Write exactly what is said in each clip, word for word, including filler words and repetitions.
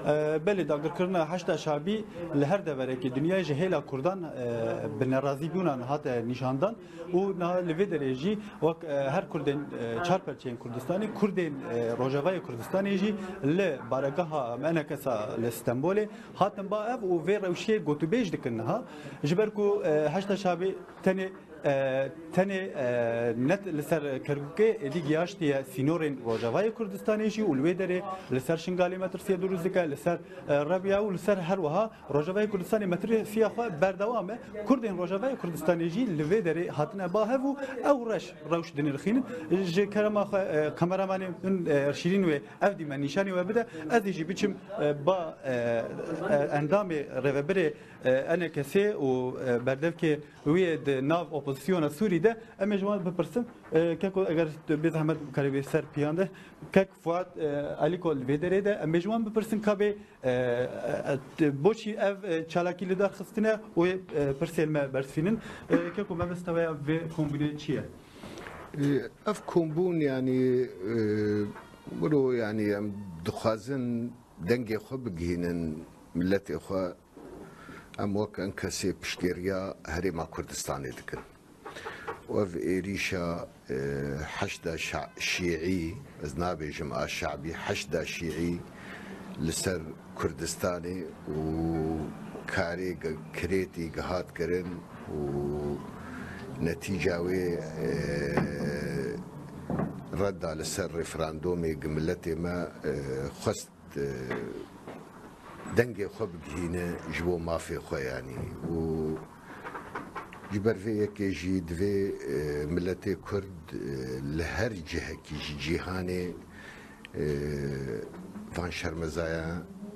E, belê, dagirkirina Heşda Şabî li her deverekî dinyayê ji hêla Kurdan, e, bi nerazîbûnan hate nîşandan û niha li vê derê jî wek, e, her Kurdên, e, çar perçeyên Kurdistanê, Kurdên, e, Rojavayê Kurdistanê jî li baregeha M N K S a li Stenbolê hatin ba ev û vê rewşiyê gotûbêj dikin niha. Ji ber ku, e, Heşda Şabî tenê e, tenê, e, ne li ser Kerkûkê, êdî gihaştiye sînorên Rojavayê Kurdistanê jî û li wê derê li ser Şingalê metirsiye dirûst dike, li ser, e, Rebiya û li ser her wiha Rojavayê Kurdistanê metirsiya xwe berdewam e. Kurdên Rojavayê Kurdistanê jî li vê derê hatine ba hev û ew reş, rewş dinirxînin. Ji kerema xwe, e, kameramanê min, e, Şîrîn wê ev dî me nîşanî we bide. Ez ê jî biçim, e, ba, e, e, endamê rêvebirê, e, N K S ê û, e, berdevkê wî yê di nav opozisyona Sûrî de, em ê ji wan bipirsin, e, keko, eger tu bê zehmet karê bê ser piyan de, kek Fuat, e, Alîko li vê derê de, em ê ji wan bipirsin ka bê, e, e, e, boçî ev, e, çalakî li dar xistine û, e, pirsên me bersivînin. E, keko, mebesta we ya vê kombûnê çi ye? E, Ev kombûn, yanî, e, wilo, yanî, em dixwazin dengê xwe bigihînin miletê xwe. Em wek N K S ê piştgiriya Herêma Kurdistanê dikin. Û ev êrîşa, e, Heşda Şa-, Şîî, ez nabêjim a Şabî, Heşda Şîî li ser Kurdistanê û karê ge-, kirêtî gihat kirin û netîca wê, e, redda li ser referandûmê gi miletê me, e, xwest e, dengê xwe bigihîne ji bo mafê xwe, yanî. Û ji ber vê yekê jî divê, e, miletê Kurd, e, li her cihekî ji cîhanê, e, van şermezaya,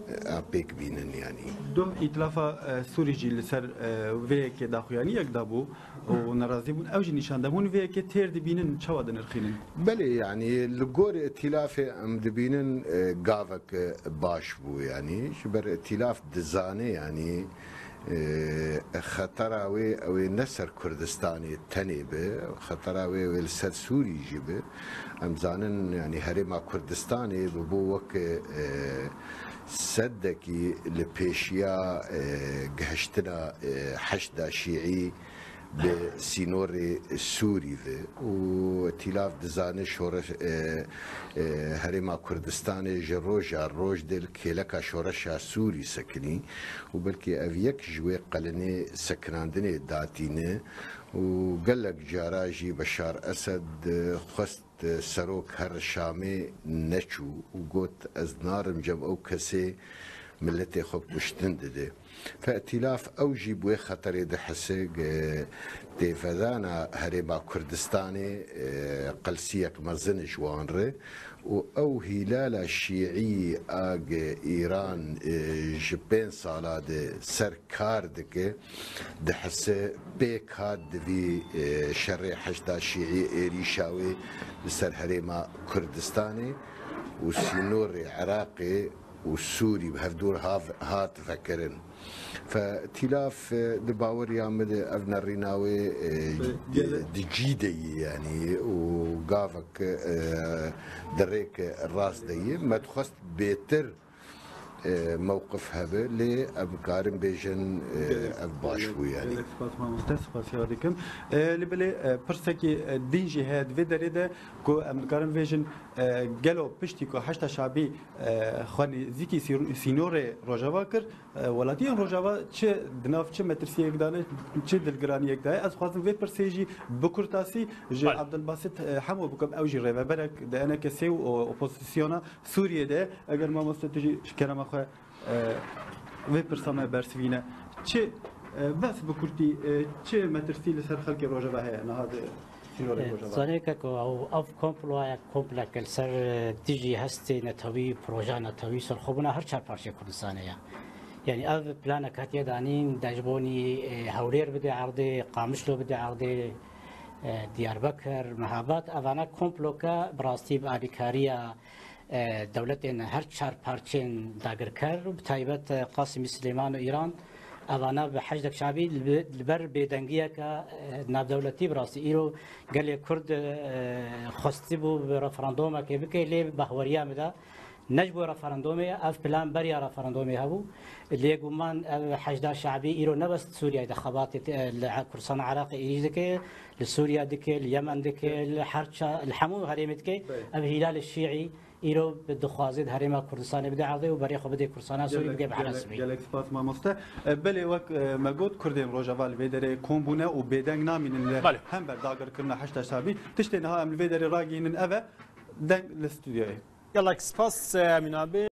e, a pêk bînin, yanî. Duh Îtilafa, e, Sûrî jî li ser, e, vê yekê daxuyaniyek dabû û nerazî bûn. Ew jî nîşan de bûn. Vê yekê têr dibînin, çawa dinirxînin? Belê, yanî li gor îtîlafê em dibînin, e, gavek baş bû, yanî ji ber îtîlaf dizane, yanî, e, xetera wê ew ê ne ser Kurdistanê tenê be, xetera wê wê li ser Sûrî jî be. Em zanin, yanî Herêma Kurdistanê bi bo wek, e, sedekî li pêşiya, e, gihiştina, e, Heşda Şîî bi sînorê Sûrî ve û îtîlaf dizane şoreş, e, e, Herêma Kurdistanê ji roja roj dê li kêleka şoreşa Sûrî sekinî û belkî ev yek ji wê qelenê sekinandinê datîne û gelek cara jî Beşar Esed, e, xwest serok here Şamê neçû û got, ez narim cem ew kesê miletê xwe kuştin dide. Fe îtîlaf ew jî bi wê xeterê dihise, ge-, têvedana Herêma Kurdistanê, e, qelsiyek mezin ji wan re û ew hîlala şîî a ge Îran, e, ji pênc sala de ser kar dike, dihise pêk hat di vî, e, şerê Heşda Şîî êrîşa wê li ser Herêma Kurdistanê û sînorê Iraqê û Sûrî bi hevdûr hav-, hat vekirin. Fe îtîlaf, e, di baweriya min de ev nerîna wê, e, di, di cî de yî, yanî, û gavek, e, di rêk rast de yî. Me dixwest bêtir, e, mewqif hebe, lê em karin bêjin, e, ev baş bû, yanî. Gelek spas mamoste, spasiya dikim. E, lê belê, e, pirsekî, e, din jî heye di vê derê de ku em dikarin bêjin, e, gelo piştî ku Heşda Şabî, e, xwe nêzîkî sîr-, sînorê Rojava kir, e, welatiyên Rojava çi di nav çi metirsiyek de ne, çi dilgiraniyek de ye? Ez dixwazim vê pirsê jî bi kurtasî ji Belê. Abdulbasit, e, Hemo bikim, ew jî rêveberek di N K S ê û o-, opozisyona Sûriyê de. Eger mamoste tu jî ji kerema xwe, e, vê pirsa me bersivîne. Çi, e, bes bi kurtî, e, çi metirsî li ser xelkê Rojava heye niha di sînorê E, Rojava? Zanê ke ku ew, ev komploya komplek li ser, e, dijî hestê netewî, projeya netewî, serxwebûna her çar parçeyê Kurdistanê ye. Yanî ev planek hatiye danîn, de ji bonî, e, Hewlêr bide erdê, Qamişlo bide erdê, e, Diyarbekir, Mehabad, evana komploke bi rastî bi alîkariya, e, dewletên her çar parçeyên dagirker û bi taybet, e, Qasimî Silêman û Îran, evana bi Heşdek Şabî li bi-, li ber bêdengiyeke, e, navdewletî bi rastî îro gelê Kurd, e, xwestibû bi referandumekê bike, lê bi bahweriya min de Ne ji bo referandumê ye, ev plan beriya referandumê hebû. Lê guman ev Heşda Şe'bî îro ne bes Sûriyeyê de xebatê te-, li Kurdistana Iraqê êrîş dike, li Sûriye dike, li Yemen dike, li her ça-, li hemû herêmê dike. Belê. Ev Hîlal Şîî îro bi dixwaze di herêma Kurdistanê bide erdê û berê xwe bide Kurdistana Sûrî, gelek, bike bihna gelek, Sûrî. Gelek spas mamoste. E, belê wek, e, me got, Kurdên Rojava li vê derê kom bûne û bêdeng namînin li Belê. hember dagirkirina Heşda Şe'bî. Tiştê niha em li vê derê ragihînin ev e, deng li stûdyoyê. Gelek spas, e, Emîn abi.